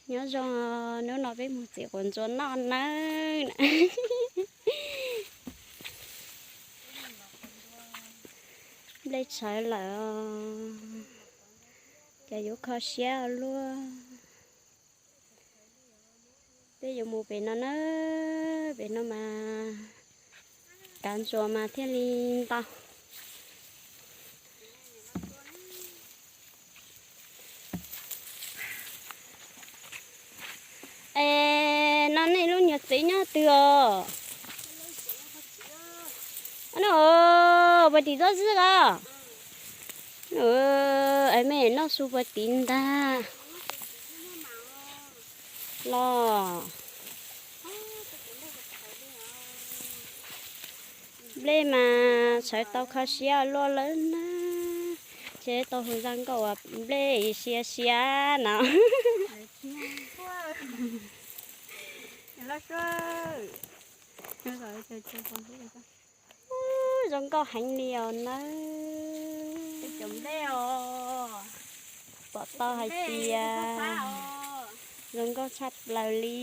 Nyob zoo, hnub no peb mus txiv quav ntsuas noj nawb. Nplej tshawv lawm os, cas yuav kho siab luaj. Peb yuav mus pem no na, pem no mas kav ntsuas mas thiaj li ntau. Es no nej lub nyuag txiv nyob twg os? No, puas tim txob xwb os? Es me noj su puas tim ntag los? Nplej mas tshawv tau kho siab luaj lawm na. Ces tau hu zaj nkauj uas nplej sia sia no. Zoo nkauj heev li os nawb. Pom tau hais tias zoo nkauj tshaj plaws li.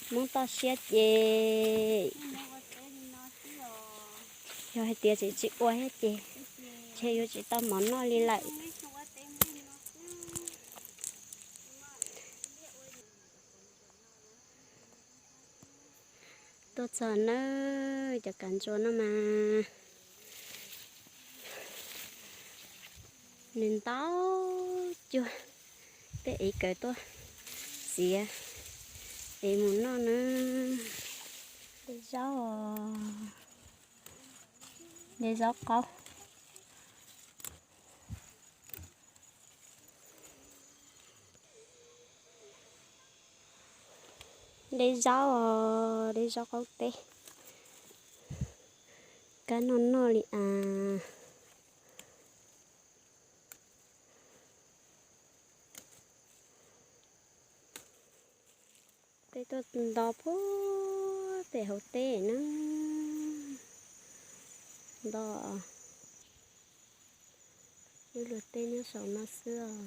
Hmoob toj siab ces yog hais tias tsis tsis ua thiab ces ntshe yuav tsis tau mov noj li lawm. Tuaj txog nawb, cov kav ntsuas no mas nws ntau cuag, peb ev kawm tuaj txiav ev mus noj nawb. Dej zaub, dej zaub qaub. Dej zaub os, dej zaub qaub teb. Kab noj noj li as. Peb tuaj nto puag pem hauv teb na. Nto lub luag teb nyob saum no xwb os.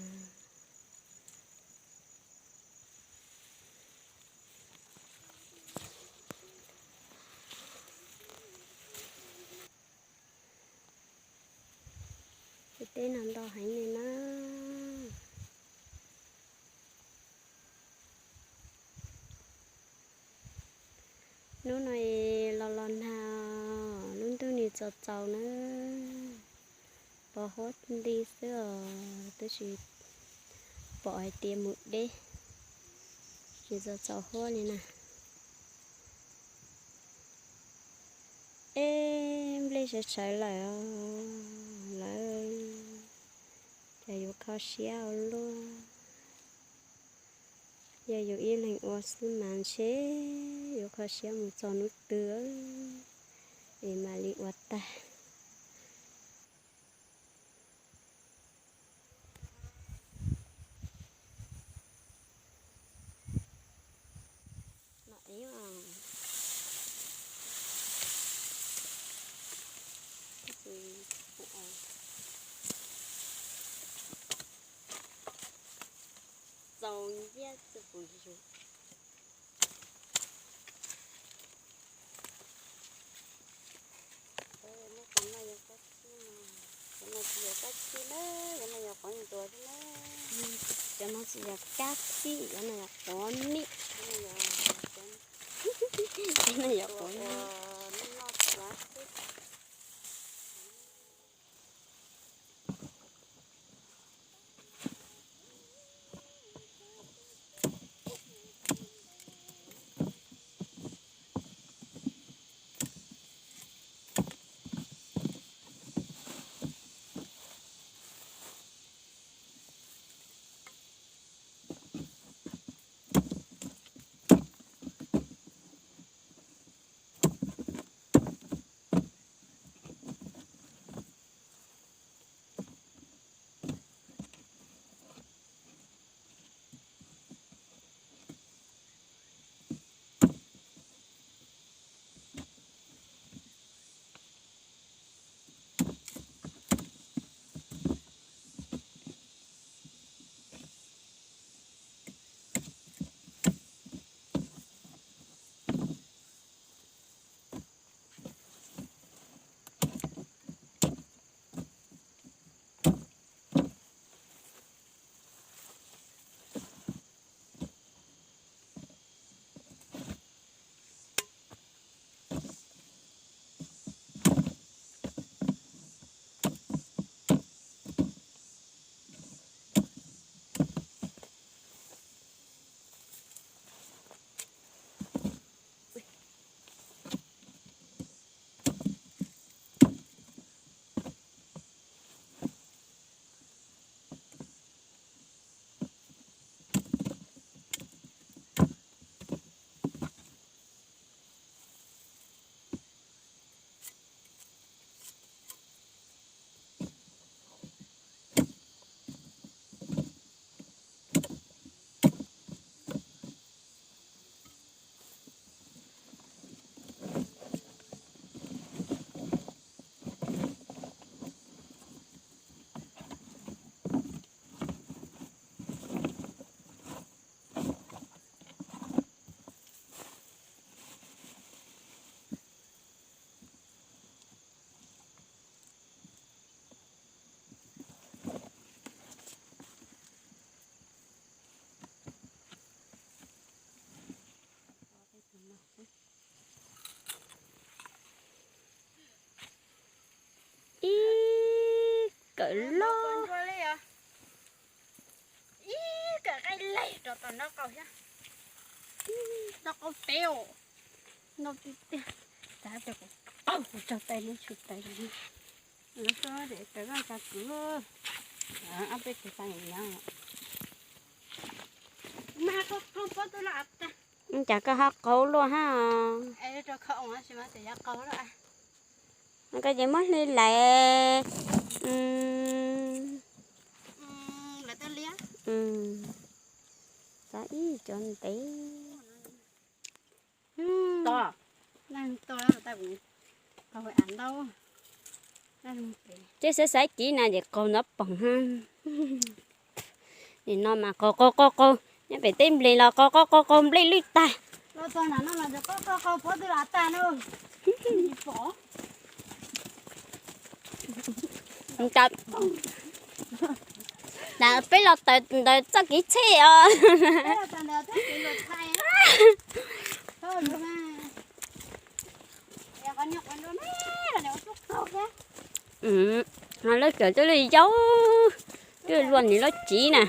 Tus teb no nto heev li na. Hnub no los los nag, lub ntuj nws txaus txaus na, pos huab nti xwb os, twb tsis pom hais tias mus deb, tsis txaus txaus huab li na. Eb, nplej sawv tshawv lawm lawm, ces yuav kho siab ua luaj. Yog yus ib leeg ua xwb mas ntshe yuav kho siab mus txog hnub twg es mam li ua tag. Txaus nciab txawj pum zus. Cov no tsis yog kab tsib na, cov no yog qhov ntuas xwb na. Cov no tsis yog kab tsib, cov no yog quav mib. Cov no yog quav mib. Loj. Ib kawm qaib laig rau tom nraub qaum thiab. Nraub qaum peb os. Ntau tiag tiag. Xav tias kuv qaug kuv tsog tais lub tsum tais lawm. Lub suab de tais vaj tsa kwv. Ob peb tus tais nyob. Cas koj ho qaug luaj hab. Koj ces muab hli lawm. Txav ib cov ntev. Tib xav xav kiv na ces qaug ntawd poog. Nim no mas qaug qaug qaug qaug nyob pem teb nplej los qaug qaug qaug qaug nplej lwj tag. Peb los tawm ntawm txoj kev txhij os. Lawv kawm twb lwj yau, twb luaj nim lub tsiv na.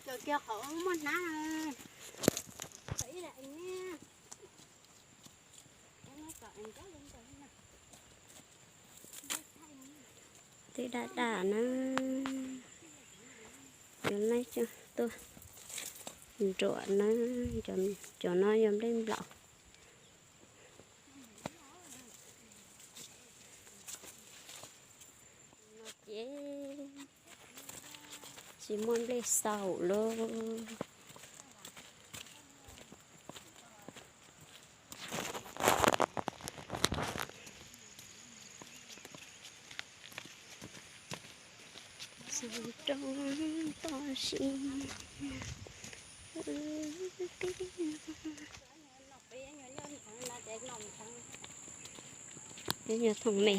Cov kiag qhov muaj hnab. Twb daj daj na. Cov laib tuaj nruam na. Cov no yog nplej nplaum. Ces tsis muaj nplej xaum lauj. Xaum rau toj siab. Nyuag thooj me.